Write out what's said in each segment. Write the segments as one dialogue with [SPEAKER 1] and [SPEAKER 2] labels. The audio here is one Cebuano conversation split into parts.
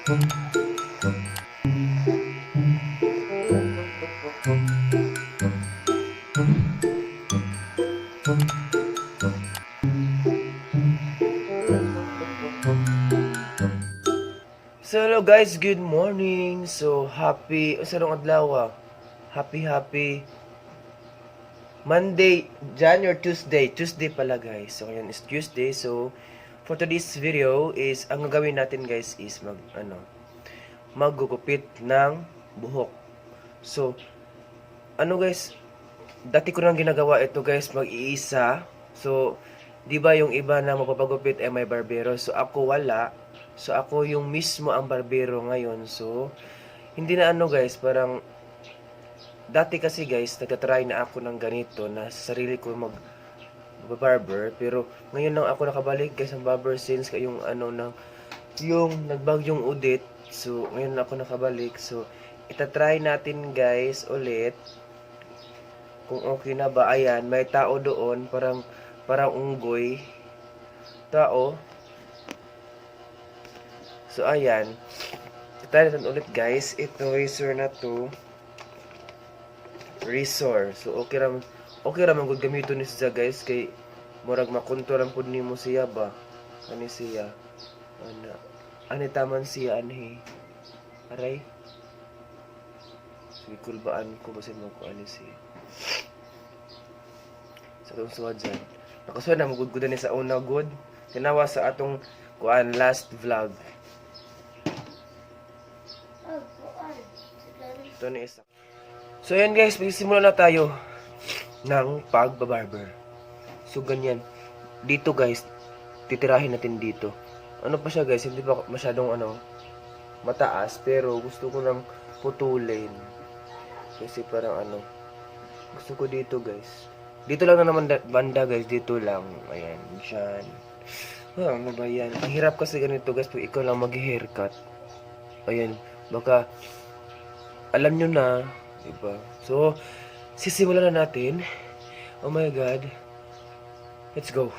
[SPEAKER 1] So hello guys, good morning. So happy unsa rong adlaw? Happy happy Monday, Jan or Tuesday? Tuesday pala, guys. So ngayon is Tuesday. So for today's video is ang gagawin natin, guys, is mag ano, maggugupit ng buhok. So ano guys, dati ko nang ginagawa ito, guys, mag-iisa. So 'di ba yung iba na magpapagupit ay may barbero? So ako wala. So ako yung mismo ang barbero ngayon. So hindi na ano guys, parang dati kasi guys, nagta-try na ako ng ganito na sa sarili ko mag barber, pero ngayon lang ako nakabalik, guys, ang barber since yung ano ng yung nagbagyong Odette. So ngayon lang ako nakabalik. So itatry natin, guys, ulit kung okay na ba. Ayan, may tao doon, parang parang unggoy. Tao. So ayan. Itatry natin ulit, guys. Ito razor na to. Razor. So okay ra man gud gamiton ni siya, guys, kay murag makontrol lang pud nimo siya ba. Ani siya. Ana. Ani taman siya anhi. Aray. Sige, kulbaan ko basin mo ko ani siya. Sa atong suwad dyan. Nakasuwad na magud ni sa una good. Tinawa sa atong kuan last vlog.
[SPEAKER 2] Oh, kuan.
[SPEAKER 1] Ito ni isa. So ayan guys, magsisimula na tayo ng pagbabarber. So ganyan. Dito guys, titirahin natin dito. Ano pa siya guys, hindi pa masyadong ano, mataas, pero gusto ko lang putulin. Kasi parang ano, gusto ko dito, guys. Dito lang na naman banda, guys, dito lang. Ayan, dyan. Ah, ano ba yan? Ang hirap kasi ganito, guys, pag ikaw lang mag-haircut. Ayan, baka alam nyo na, diba? So, sisimulan na natin. Oh my God. Let's go.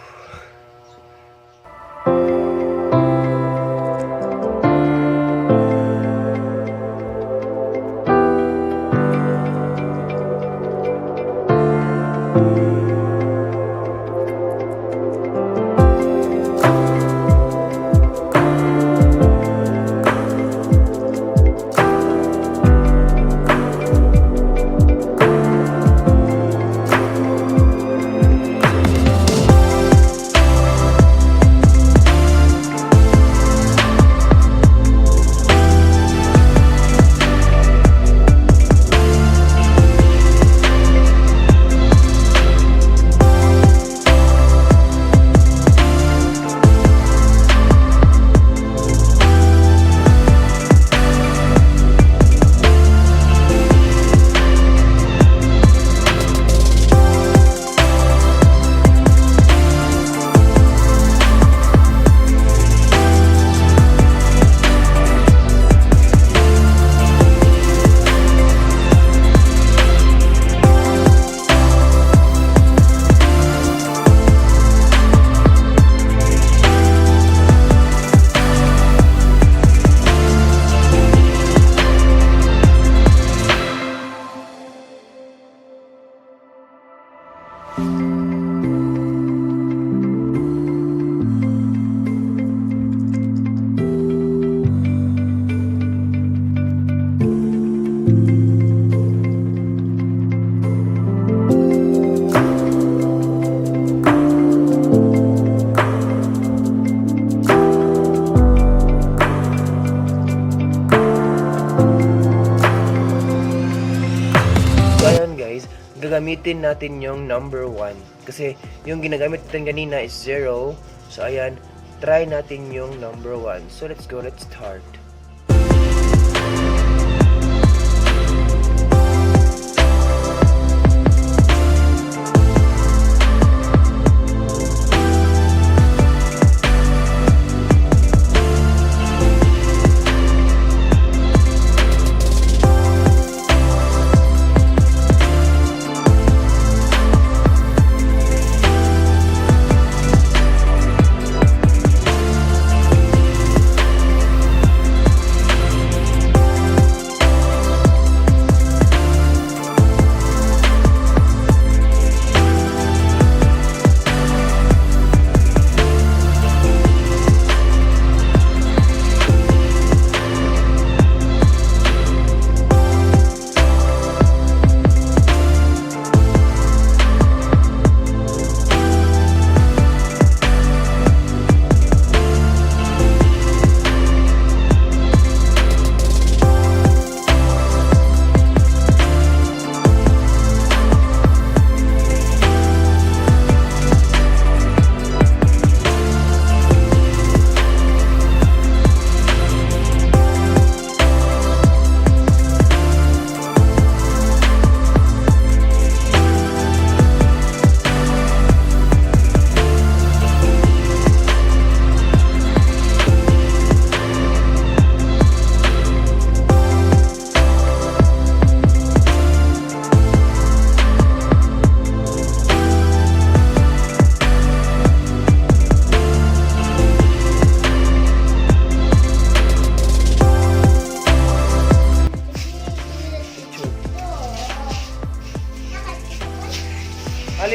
[SPEAKER 1] So ayan guys, gagamitin natin yung number 1. Kasi yung ginagamit natin kanina is 0. So ayan, try natin yung number 1. So let's go, let's start.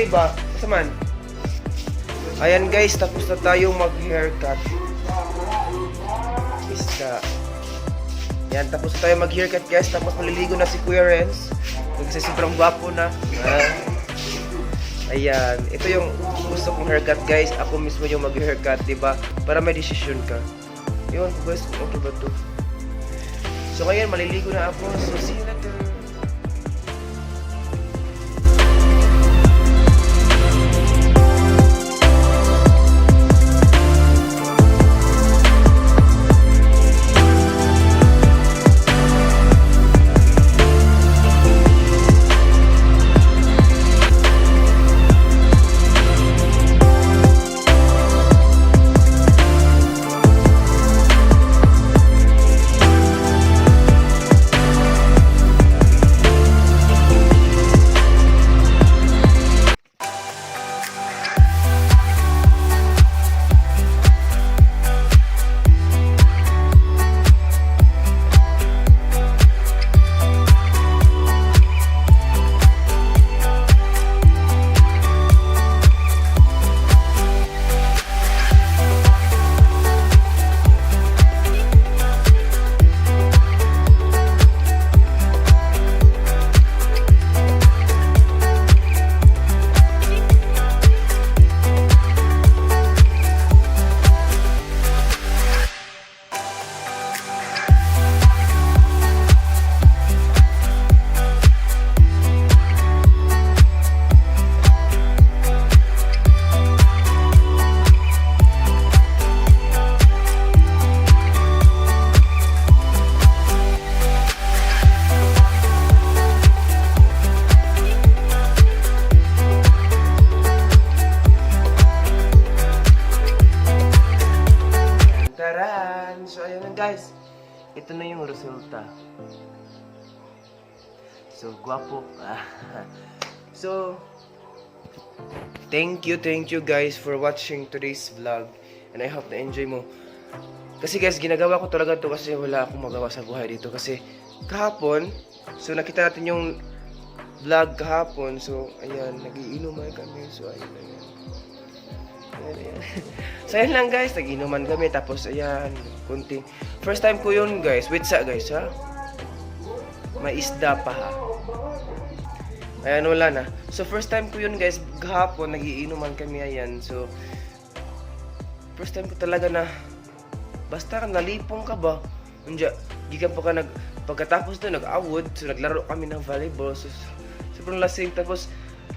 [SPEAKER 1] Tuesday ba? Asa man? Ayan guys, tapos na tayong mag-haircut. Isda. Yan, tapos na tayo mag-haircut, guys. Tapos maliligo na si Kuya Renz. Kasi sobrang gwapo na. Ah. Ayan, ito yung gusto kong haircut, guys. Ako mismo yung mag-haircut, di ba? Para may decision ka. Yun, guys, okay ba to? So ngayon, maliligo na ako. So see you later. Taran! So, ayun na guys. Ito na yung resulta. So, gwapo. So, thank you guys for watching today's vlog. And I hope na-enjoy mo. Kasi guys, ginagawa ko talaga to kasi wala akong magawa sa buhay dito. Kasi kahapon, so nakita natin yung vlog kahapon. So, ayan, nagiinuman kami. So, ayun, ayan. Ayan, ayan. So, ayan lang guys, nag-inuman kami. Tapos, ayan, kunting. First time ko yun guys. Wait sa guys, ha? May isda pa ha. Ayan, wala na. So, first time ko yun guys, kahapon, nagiinuman kami, ayan. So, first time ko talaga na, basta nalipong ka ba? Unja, gikan pa ka nag, pagkatapos doon, nag-awod, so naglaro kami ng volleyball. So, sobrang lasing. Tapos,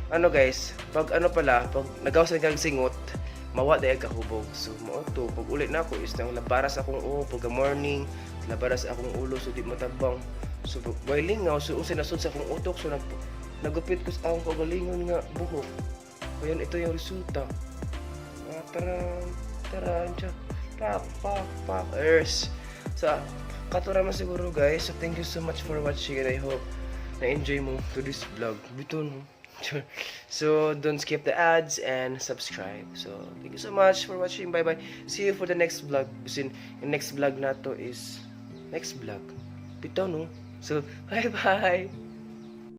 [SPEAKER 1] ano guys, pag ano pala, pag nagawas na kang singot, mawa dahil kahubog. So, mao to, pag ulit na ako, is nang labaras akong ulo, pag morning, labaras akong ulo, so di matabang. So, pag lingaw, so unsay nasud sa akong utok, so nag, nagupit ko sa akong kaugalingon nga buhok. Ayan, ito yung resulta. Ah, taran, taran, tiyak. Pak, pak, pak, ers. So, kato ra man siguro guys. So, thank you so much for watching and I hope na-enjoy mo to this vlog. Bito, no? So, don't skip the ads and subscribe. So, thank you so much for watching. Bye-bye. See you for the next vlog. Kasi, yung next vlog na to is next vlog. Bitaw, no? So, bye-bye!